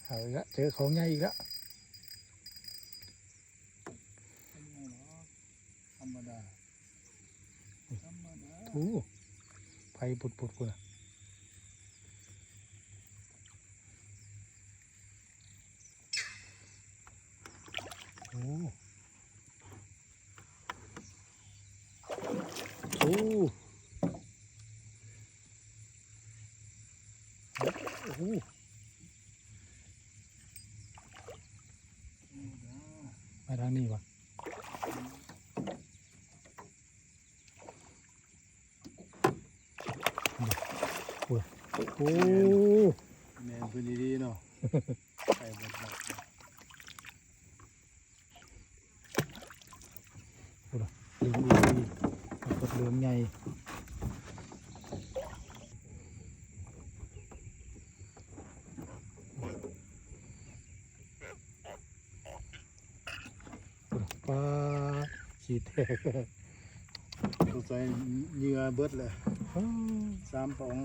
ເອົາອີກລະ ເຈີຂອງໃຫຍ່ອີກລະ. ທຳມະດາ ທຳມະດາ. ໂອ້ ໄຟປຸດໆພຸ້ນນະ. ໂອ້ ໂອ້ ໂອ້ ມາທາງນີ້ວະ. ໂອ້ ໂອ້ ແມ່ນເພິ່ນດີໆເນາະ. ໄປເບິດແລ້ວ ພຸ້ນນະ ເຫຼືອງອີ່ຫຼີ ປາກົດເຫຼືອງໃຫຍ່. ປາ ຂີ້ແຕກ ສົງໄສເຫຍື່ອເບິດແຫຼະ. ສາມປອງ